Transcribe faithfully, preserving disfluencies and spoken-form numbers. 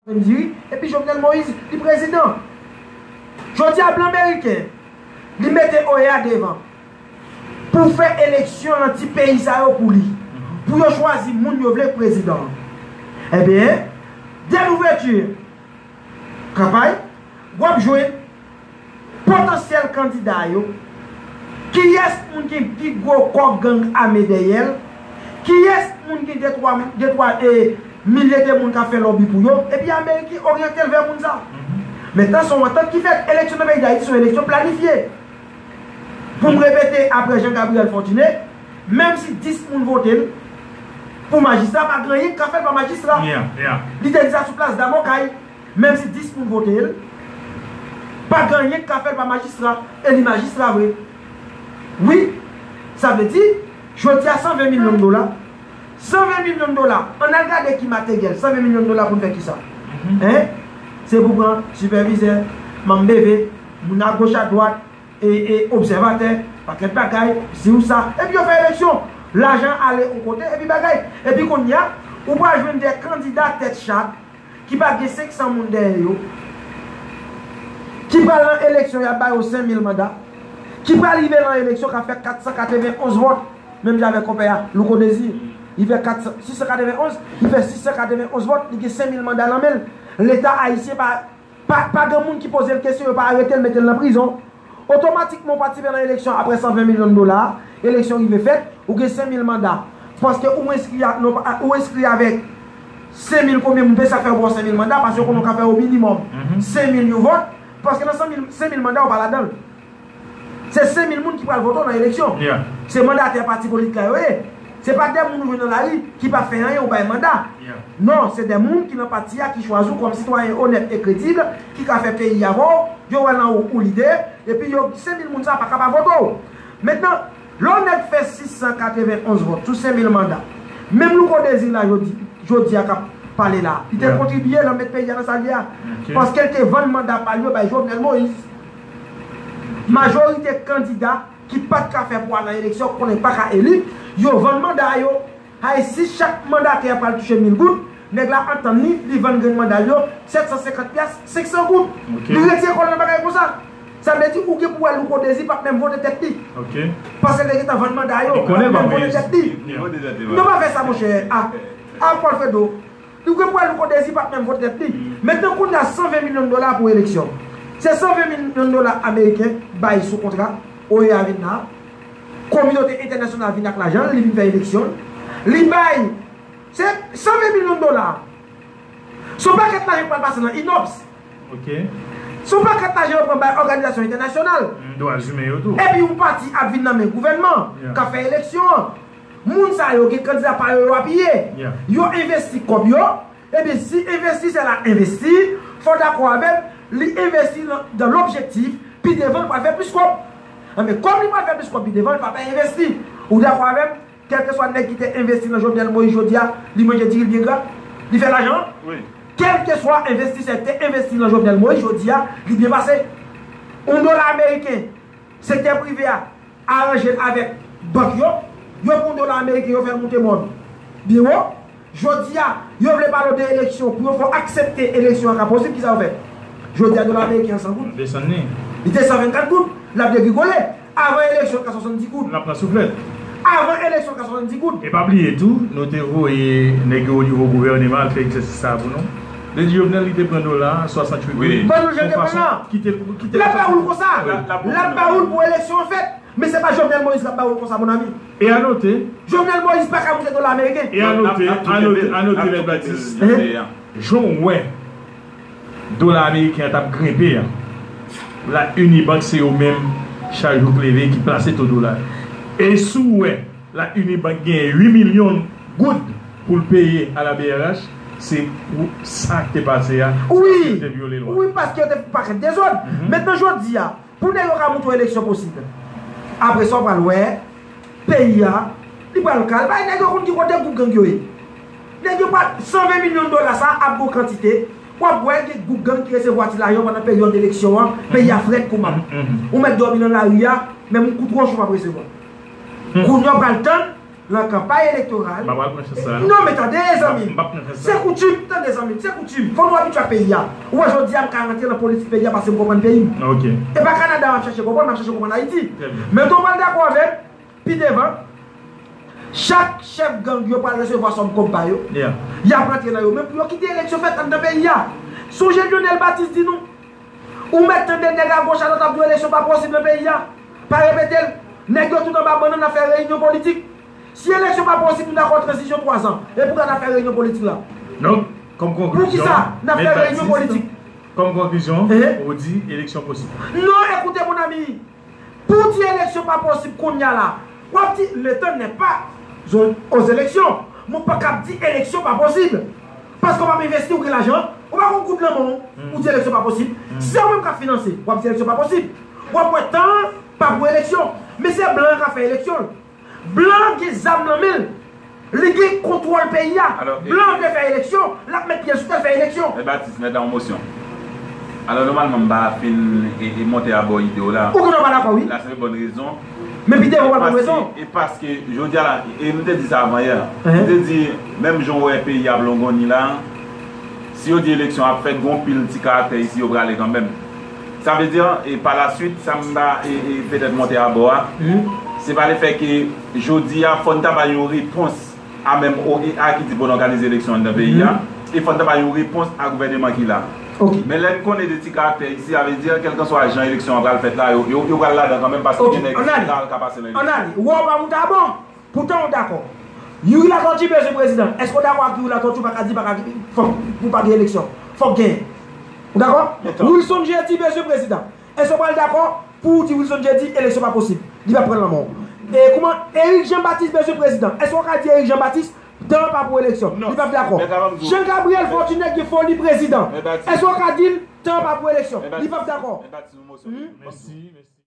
Diri, epi Jovenel Moïse li prezidan. Jodi a blan meriken li mete O E A devan pou fè eleksyon nan ti peyi sa yo pou li, pou yo chwazi moun yo vle k prezidan an. Ebyen, dè louvèti kanpay, w ap jwenn potansyèl kandida yo, kiyès moun ki pi gwo kò gang ame dèyè l, kiyès moun ki de twa, de twa e milye de moun k ap fè lòbi pou yo, epi Ameriken oryante l vè moun sa. Mentnan, se yon antant ki fèt. Eleksyon nan peyi Dayiti se yon eleksyon planifye. Pou m repete apre Jean Gabriel Fortuné, menm si dis moun vote l pou majistra, pa gen anyen k ka fè l pa majistra. Li te di sa sou plas Damokay. Menm si dis moun vote l, pa gen anyen k ka fè l pa majistra, e li majistra vre. Wi, sa vle di, jodi a san ven milyon dola, san ven milyon dola, ann al gade ki materyèl, san ven milyon dola pou n fè kisa? Hein? Se pou pran sipèvizè, manm B V, moun agoch adwat, e, e obsèvatè, pakèt bagay, si ou sa, epi yo fè eleksyon. Lajan ale yon kote, epi bagay. Epi kounye a, ou pral jwenn de kandida tèt chat, ki pa gen senk san moun dèyè yo, ki pral nan eleksyon, y ap ba yo senk mil manda, ki pral rive nan eleksyon, k ap fè kat san katreven onz vòt, menm jan avèk konpè a, Louko Désir. Li fè kat san, sis san katreven onz, li fè sis san katreven onz vòt, li gen senk mil manda nan men l. Leta ayisyen pa, pa, pa gen moun ki poze l kesyon, yo pa arete l, mete l nan prizon. Otomatikman, ou patisipe nan eleksyon apre san ven milyon dola, eleksyon rive fèt, ou gen senk mil manda. Paske ou enskri a, non, ou enskri avèk senk mil konbyen moun, se sa k fè yo ba w senk mil manda, paske yo konnen w ka fè o minimòm senk mil yon vòt, paske nan senk mil, senk mil manda, ou pa ladan l. Se senk mil moun ki pral vote w nan eleksyon. Se mandatè pati politik la yo ye. Se pa de moun ou jwenn nan lari ki pa fè anyen ou bay manda. Non, se de moun ki nan pati a ki chwazi w kòm sitwayen onèt e kredib, ki ka fè peyi a avè w, yo wè nan ou, ou lidè, epi yo, senk mil moun sa pa ka pa vote w. Mentnan, lè yon nèg fè sis san katreven onz vòt sou senk mil manda, menm Louko Désir la jodi, jodi a k ap pale la, li te kontribye nan met peyi a nan sa l ye a. Paske l te vann manda pa l yo bay Jovenel Moïse. Majorite kandida ki pa t ka fè pwa nan eleksyon, konnen pa ka eli, yo vann manda yo. Ay, si chak mandatè pral touche mil goud, nèg la antann li, li vann grenn manda l yo, sèt san senkant pyas, senk san goud. Li retire kò l nan bagay konsa. Sa vle di, ou gen pou wè Louko Désir p ap menm vote tèt li. Paske l te gentan vann manda yo, l p ap menm vote tèt li. Non, pa fè sa, monchè. A, a, Paul Fredo. Li gen pou wè Louko Désir p ap menm vote tèt li. Mentnan, kounye a, san ven milyon dola pou eleksyon. Se san ven milyon dola ameriken bay sou kontra, O E A vin la. Kominote entènasyonal vin ak lajan l, li vin fè eleksyon l. Li bay, se san ven milyon dola. Se yon pakèt lajan k pral pase nan inops. Se yon pakèt lajan yo pran bay òganizasyon entènasyonal. Dwa imen yo tou. Epi yon pati ap vin nan men gouvènman k ap fè eleksyon an. Moun sa yo gen kandida pa yo yo apiye. Yo envesti kòb yo. Ebyen, si envestisè la envesti, fò w dakò avè m, li envesti nan, dans l'objectif, pi devan l pral fè plis kòb. Enben, kòm li pral fè plis kòb pi devan, li pa pral envesti. Ou dakò avè m? Kèlkeswa nèg ki te envesti nan Jovenel Moïse jodi a, li manje diri l byen gra, li fè lajan. Kèlkeswa envestisè ki te envesti nan Jovenel Moïse jodi a, li byen pase. Yon dola ameriken, sektè prive a aranje l avèk bank yo, yo pran yon dola ameriken, yo fè l moute mòn byen wo. Jodi a, yo vle pale w de eleksyon, pou yo fè w aksepte eleksyon an ka posib, kisa yo fè? Jodi a, dola ameriken an san goud. Desann li. Li te san vennkat goud, l ap degrigole. Avan eleksyon, l ka swasanndis goud. L ap pran souflèt. Avan eleksyon, l ka swasanndis goud. E pa bliye tou, nou te voye nèg yo onivo gouvèneman al fè egzèsis sa a pou nou. Li di Jovenel, li te pran dola a swasanntuit goud. Ban nou jan l te pran l lan. Kite l, kite l. L ap ba ou l konsa. L ap ba ou l pou eleksyon an fèt. Men se pa Jovenel Moïse k ap ba ou l konsa, mon ami. E a note. Jovenel Moïse pa ka moute dola ameriken. E a note, a note, a note, Mèt Batis. Jan w wè dola ameriken an t ap grenpe a, la Unibank se yo menm, chak jou k leve, ki plase to dola. E si w wè la Unibank genyen uit milyon goud pou l peye a la B R H, se pou sa k te pase a, se paske yo te vyole lwa. Wi, paske yo te fè pakèt dezòd. Mentnan, jodi a, pou nèg yo ka montre w eleksyon posib. Apre sa, w pral wè peyi a, li pral kal. Bay nèg yo konn ki kote gwoup gang yo ye. Nèg yo pral, san ven milyon dola sa ap gon kantite. W ap wè gen gwoup gang ki resevwa ti lajan pandan peryòd eleksyon an, peyi a frèt kou mab. Ou mèt dòmi nan lari a, menm yon kout wòch ou p ap resevwa. Kounye a w pral tann, Nan kanpay elektoral. M pa pral pran chans sa a, non. Non, men tande, zanmi m. M p ap pran chans sa a. Se koutim, tande, zanmi m, se koutim. Fò nou abitye ak peyi a. Ou wè, jodi a, m ka rantre nan politik peyi a paske m konprann peyi m. Ok. E pa Kanada m ap chache konprann, m ap chache konprann Ayiti. Trè byen. Men tou w pral dakò avè m, pi devan, chak chèf gang yo pral resevwa sòm kòb pa yo. Yeah. Y ap rantre nan yo. Men pou yo kite eleksyon fèt anndan peyi a. Sonje Lionel Baptiste di nou, ou mèt tande nèg agoch adwat ap di w eleksyon pa posib nan peyi a. Pa repete l. Nèg yo tout anba bannann ap fè reyinyon politik. Si eleksyon pa posib, m dakò tranzisyon twa zan. E poukisa n ap fè reyinyon politik la? Donk, kòm konklizyon, poukisa n ap fè reyinyon politik? Kòm konklizyon, ou di eleksyon posib. Non, ekoute, mon ami. Pou w di eleksyon pa posib kounye a la, w ap di, le temps n'est pas aux, aux élections. Mwen pa kab di eleksyon pa posib. Paske w p ap envesti, ou gen lajan, ou pa gon goud nan men w, ou di eleksyon pa posib. Se ou menm k ap finanse, w ap di eleksyon pa posib. W ap wè tan an pa pou eleksyon. Men se blan an k ap fè eleksyon l. Blan an gen zam nan men l. Li gen kontwòl peyi a. Blan an vle fè eleksyon, l ap met pye l sou tè l fè eleksyon. Mèt Batis, mèt la yon mosyon. Alò, nòmalman, m pa fin e, e monte abò ide w la. Ou gen dwa pa dakò, wi. La, se yon bòn rezon. Men pi devan, w pral konn rezon. E paske, jodi a la, e m te di sa avan yè. M te di, menm jan w wè peyi a ap longoni la, si yo di eleksyon ap fèt, gen yon pil ti karaktè isi yo prale kanmenm. Sa vle di, e pa la swit, sa m ta e, e petèt monte abò a, se pa lefè ke jodi a, fò n ta bay yon repons a menm O E A ki di pou n òganize eleksyon anndan peyi a, e fò n ta bay yon repons a gouvèneman ki la. Men lè n konnen de ti karaktè isi, sa vle di, kèlkanswa jan eleksyon an pral fèt la, yo, yo, yo pral ladan kanmenm paske gen nèg ki ka pase nan eleksyon. Ann ale, wè w pa moute abò. Poutan w dakò. Youri Latortue bezwen prezidan. Èske w dakò ak Youri Latortue? Ou pa ka di pa ka, fòk pou pa gen eleksyon. Fòk genyen. Ou dakò? Wilson Jeudi bezwen prezidan. Èske w pral dakò pou w di Wilson Jeudi eleksyon pa posib? Li p ap pran lanmò. E kouman Eric Jean Baptiste bezwen prezidan? Èske w ka di Eric Jean Baptiste tan pa pou eleksyon? Li p ap dakò. Jean Gabriel Fortuné gen foli prezidan. Èske w ka di l tan pa pou eleksyon? Li p ap dakò. Mèsi, mèsi.